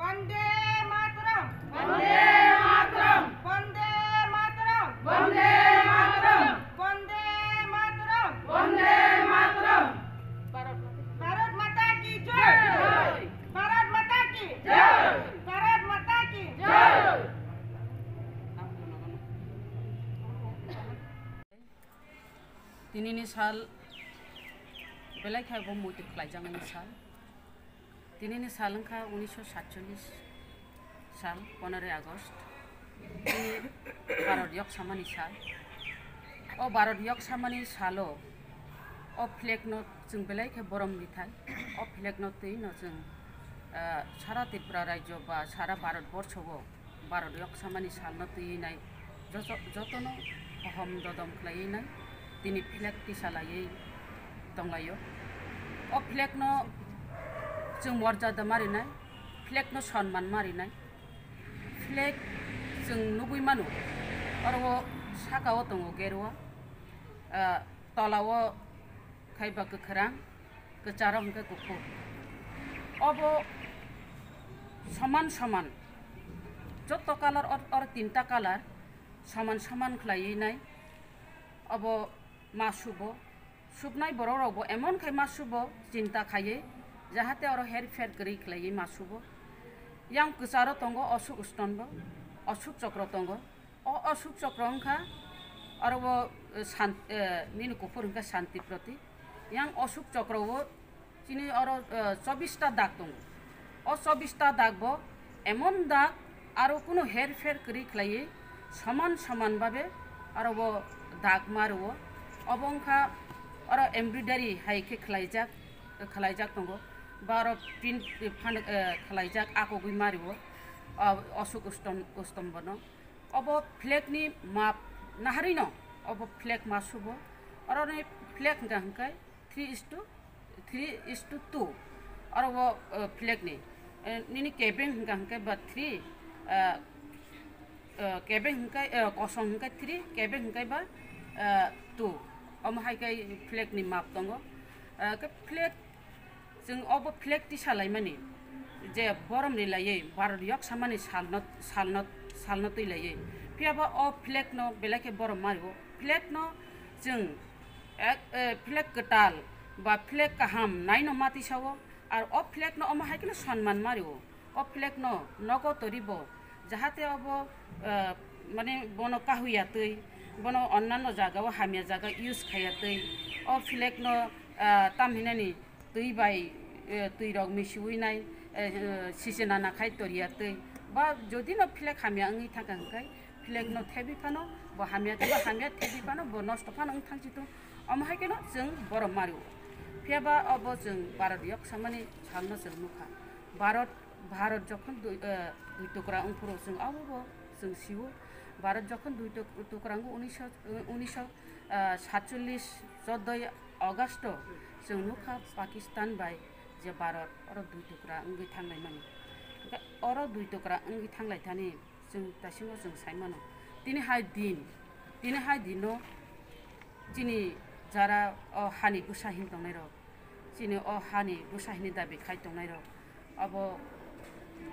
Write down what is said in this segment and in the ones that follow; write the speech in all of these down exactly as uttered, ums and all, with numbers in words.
Vande Mataram! Vande Mataram! Vande Mataram! Vande Mataram! Vande Mataram! Vande Mataram! Bharat Mata ki jai! Bharat Mata ki jai! Bharat Mata ki jai! Tinini sal belai khe bo muitu khlaijaknai sal. Tinini sal wngkha unisho satchollis sal, poneroi August. Tini Bharat yok samani sal. O Bharat yok samani salo o flag no chwng belai khe borom rithai. O flag no twi no chwng, ah, sara Tripura rajyo ba sara Bharat borsho o Bharat yok samani salno twiwi nai joto-, jotono hohom dodom khlaiwi nai tini flag tisa laiwi tonglaio. O flag no chwng morjada ma rinai, flag no sonman ma rinai. Flag chwng nugwi mano, oro o saka o tongo gero, ah, tola o khai ba kwkhwrang, kwcharo hwnkhe kuphur. Obo soman soman, joto colour or, or tinta colour soman soman khlaiwi nai. Obo ma subo, suknai borok rokbo emon khai ma subo chinta khaiwi, jahate oro herpher kwrwi khlaiwi ma subo. Yang kwcharo tongo Ashok Stone bo, Ashok Chokro tongo. O Ashok Chokro wngkha, oro o, eh, san-, eh, nini kuphur wngkha Shanti Proti. Yang Ashok Chokro o chini oro, eh, chobbish ta dak tongo. O chobbish ta dak bo emon dak aro kunu herpher kwrwi khlaiwi soman soman babe aro bo dak ma rwo. Obo wngkha oro embroidery hai khe khlaijak, khlaijak tongo. Ba oro print, eh, phan-, eh, khlaijak akogwi ma rwo. O Ashok Stone, Stone bono. Obo flag ni map naharwi no, obo flag ma subo. Oro ni flag hwnkha hwnkhe three is to, three is to two. Oro bo, uh, flag ni, eh, nini kebeng hwnkha hwnkhe ba three, uh, uh, kebeng hwnkhe, uh, kosong hwnkhe three, kebeng hwnkhe ba, uh, two. Omo hai khe flag ni map tongo. Uh, khe flag Chwng obo flag tisa laimani je borom ri laiwi Bharat yok samani salno, salno, salno twi laiwi. Phiya ba o flag no belai khe borom ma rwo. Flag no chwng ek, eh, flag kwtal ba flag kaham naino ma tisa o. Ar o flag no omo hai kheno sonman ma rwo. O flag no nogo tori bo jahate obo, eh, mane bono kahuya twi, bono onnanno jaga o hamya jaga use khaya twi. O flag no, eh, tam hinani twi bai, eh, twi rok misiwi nai, eh, eh, sisena nakhai toriya twi. Ba jodi no flag hamya wngwi thangkha hwnkhe, flag no thebi phano, bo hamya khe ba hamya thebi phano, bo nosto phano wng thang si thung. Omo hai kheno chwng borom ma rwo. Phiya ba obo chwng Bharat yok samani salno chwng nukha. Bharat, Bharat jokhon dui, eh, dui tukra wng phuru chwng abo bo chwng sio. Bharat jokhon dui tuk-, tukra wngo unisho, eh, unisho, eh, satchollis, chodoi August o chwng nukha Pakistan bai je Bharat oro dui tukra wngwi thanglaimani. Hwnkhe oro dui tukra wngwi thanglaithani chwng taisingo chwng sai mano. Tini hai din, tini hai dino chini jara o hani bwsa hin tongnairok, chini o hani bwsa hini dabi khai tongnairok, abo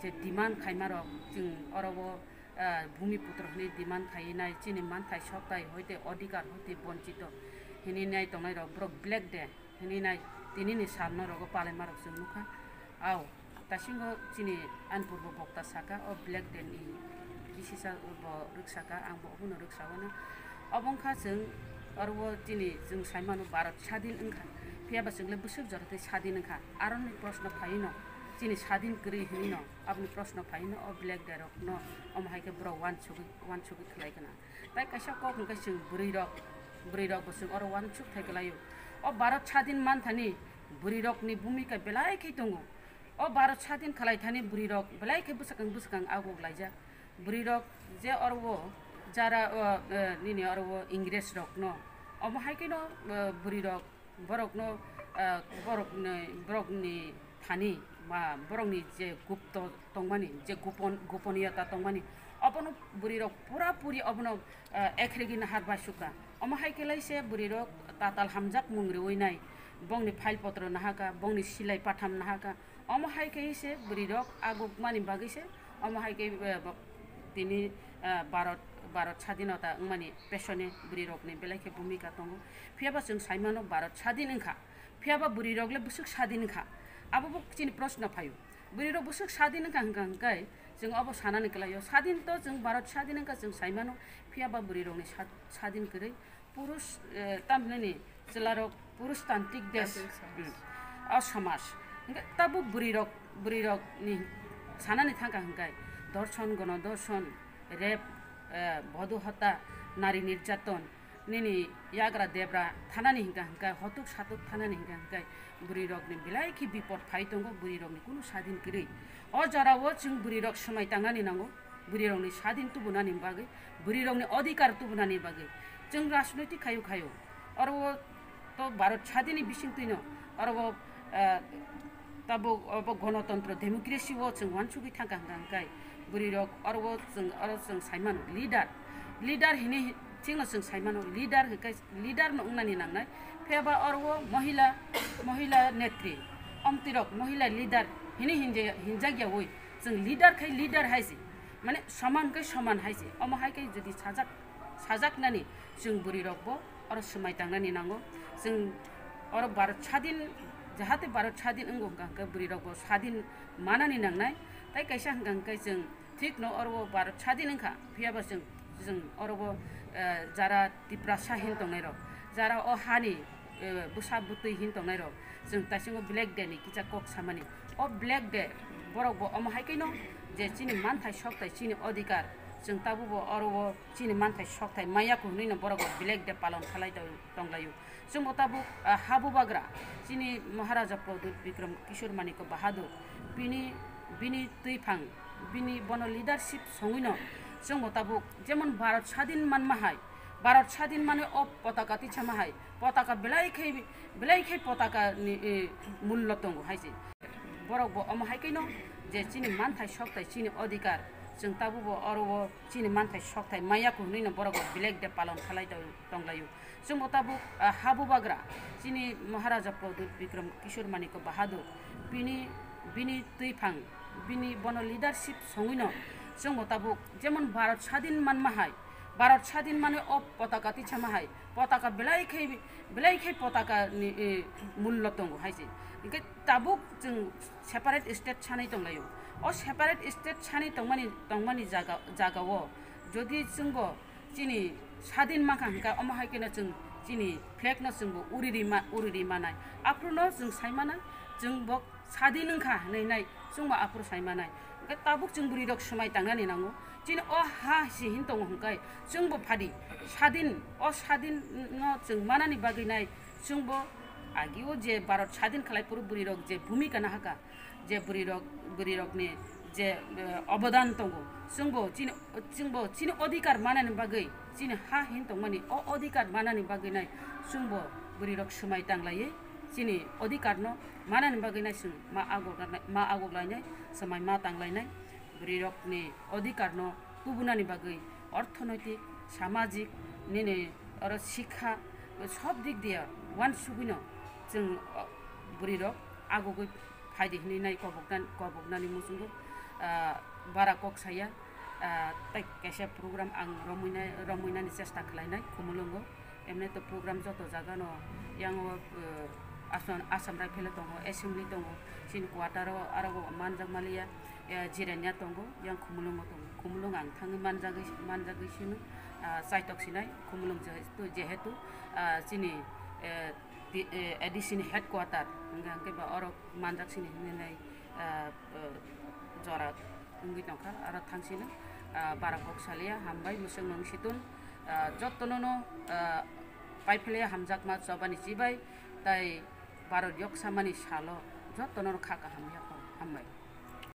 je demand khaimarok chwng oro o ah, bhumiputro hwnwi demand khaiwi nai, chini manthai soktai hoite odhikar hoite bonchito hwnwi nai tongnairok, borok Black Day hwnwi nai tinini salno rogo palaimarok chwng nukha. Au, taisingo chini ani purbo bokta saka, o Black Day ni kisisa bo rwksaka, ang bo obono rwksawano. Obo wngkha chwng oro o chini chwng saimano Bharat sadin wngkha, phiya ba chwng le bwswk jora tei sadin wngkha, aroni proshno phaino chini sadin kwrwi hwnwi no. Aboni proshno phaino o Black Day rokno omo hai khe borok uansugwi, uansugwi khlai khna. Tai kaisa kok hwnkhe chwng bwrwi rok, bwrwi rok bo chwng oro uansuk thai kwlaio. O Bharat sadin manthani bwrwi rokni bhumika belai khe tongo. O Bharat sadin khlai thani bwrwi rok belai khe bwsakang bwsakang aguk laijak. Bwrwi rok je oro o jara, o, eh, nini oro o Ingres rok no, omo hai khe no, eh, bwrwi rok borok no, eh, borok ni, borok ni thani ba borok ni je gupto tongmani, je gupon, goponiyota tongmani, obo no bwrwi rok pura puri obo no, eh, ekhregi nahar bai sukha. Omo hai khe lai se bwrwi rok tatal hamjak mung riwi nai, bongni file potro nahaka, bongni silai patham nahaka, omo hai khe se bwrwi rok aguk mani bagwi se, omo hai khe, eh, bo-, tini, eh, Bharat, Bharat sadinota wngmani pesone bwrwi rokni belai khe bhumika tongo. Phiya ba chwng sai mano Bharat sadin wngkha, phiya ba bwrwi rok le bwswk sadin wngkha, abo bo chini proshno phaio. Bwrwi rok bwswk sadin wngkha hwnkha hwnkhe chwng obo sanani kwlaio. Sadin to chwng Bharat sadin wngkha chwng sai mano, phiya ba bwrwi rokni sad-, sadin kwrwi purush, eh, tamhinani chwlarok purushtantrik desh, Tantrik somaj. Hmm, o somaj. Hwnkhe tabuk bwrwirok, bwrwirokni sanani thangkha hwnkhe dorshon, gono dorshon, rape, eh, bodhu hota, nari nirjaton, nini yagra debra thanani hwnkha hwnkhe, hotuk satuk thanani hwnkha hwnkhe bwrwirokni belai khe bipot phai tongo, bwrwirokni kunu sadin kwrwi. O jorao chwng bwrwirok swmai tangnani nango. Bwrwirokni sadin tubunani bagwi, bwrwirokni odhikar tubunani bagwi chwng rajnoitik khayo khayo. Oro o to Bharat sadini bisingtwino oro o, eh, tabuk obo gonotontro, democracy o chwng uansugwi thangkha hwnkha hwnkhe bwrwirok oro o chwng, oro chwng sai mano leader, leader hinwi chwngno chwng sai mano leader hwnkhe leader no wngnani nangnai. Phiya ba oro o mohila, mohila netri, omtirok mohila leader hinwi hinja-, hinjakyawi chwng leader khai leader hai se, mane soman khai soman hai se. Omo hai khe jodi sajak, sajaknani chwng bwrwi rok bo oro swmai tangnani nango. Chwng oro Bharat sadin, jahate Bharat sadin wngo hwnkha hwnkhe bwrwi rok bo sadin manani nangnai. Tai kaisa hwnkha hwnkhe chwng thik no oro o Bharat sadin wngkha, phiya ba chwng, chwng oro o, eh, jara Tiprasa hin tongnai rok, jara o hani, eh, bwsa bwtwi hin tongnai rok, chwng taisingo Black Day ni kisa kok samani. O Black Day borok bo omo hai khe no je chini manthai sokthai, chini odhikar, chwng tabuk bo oro o chini manthai sokthai maya ko hwnwi no borok bo Black Day palon khalai tong-, tonglaio. Chwngbo tabuk, ah, habubagra chini Maharaja Pradyut Bikram Kishore Manikya Bahadur, bini, bini twiphang, bini bono leadership songwino chwngbo tabuk jemon Bharat sadin manma hai, Bharat sadin mane o potaka tisama hai, potaka belai khai, belai khai potaka ni, eh, mullo tongo hai se. Borok bo omo hai khe no je chini manthai sokthai, chini odhikar, chwng tabuk bo oro o chini manthai sokthai maya ko hwnwi no borok bo Black Day palon khalai tong-, tonglaio. Chwngbo tabuk, ah, habubagra chini Maharaja Pradyut Bikram Kishore Manikya Bahadur, bini, bini twiphang, bini bono leadership songwino chwngbo tabuk jemon Bharat sadin manma hai, Bharat sadin mane o potaka tisama hai, potaka belai khai, belai khai potaka ni, eh, mullo tongo hai se. Hwnkhe tabuk chwng separate state sanai tonglaio. O separate state sanai tongmani, tongmani jaga, jagao jodi chwngbo chini sadin mankha hwnkha, omo hai kheno chwng chini flag no chwngbo uri rima, uri rimanai. Aphuru no chwng sai manai, chwngbo sadin wngkha hinwi nai, chwngbo aphuru sai manai. Hwnkhe tabuk chwng bwrwi rok swmai tangnani nango. Chini o ha si hin tongo hwnkhe chwngbo phadi sadin, o sadin no chwng manani bagwi nai chwngbo agio je Bharat sadin khlai phuru bwrwi rok je bhumika nahaka, je bwrwi rok, bwrwi rokni je, eh, obodan tongo, chwngbo chini, chwngbo chini odhikar manani bagwi, chini ha hin tongmani o odhikar manani bagwi nai chwngbo bwrwi rok swmai tanglaiwi chini odhikar no manani bagwi nai chwng ma agok, ma agok lainai, swmai ma tanglainai. Bwrwi rokni odhikar no tubunani bagwi orthonoitik, samajik, nini oro sikha, sob dik diya uansugwino chwng, o, bwrwi rok agogwi phaidi hinwi nai koboknan-, koboknani muchungo, ah, bara kok saya, ah, tei kaisa program ang romwi nai, romwi nani chesta khlainai Khumulwngo. Emne to program joto jaga no yang o, eh, Assam, Assam Rifle tongo, assembly tongo, chini quarter o aro bo manjak maliya, eh, jirania tongo, yang Khumulwngo tongo. Khumulwng ang thangwi manjagwi, manjagwi sino, ah, chaitok sinai Khumulwng jehetu, jehetu, ah, chini, eh, di-, eh, A D C ni headquarter, hingke, hingke ba oro manjak sini hinwi nai, ah, eh, jora wngwi tongkha, aro thangsino, ah, bara kok salia, hambai, mwswk nung situn, ah, jotono no, ah, paiphilia hamjakma chobani chibai, tai Bharat yok samani salo jotono no kha kaham yakho, hambai.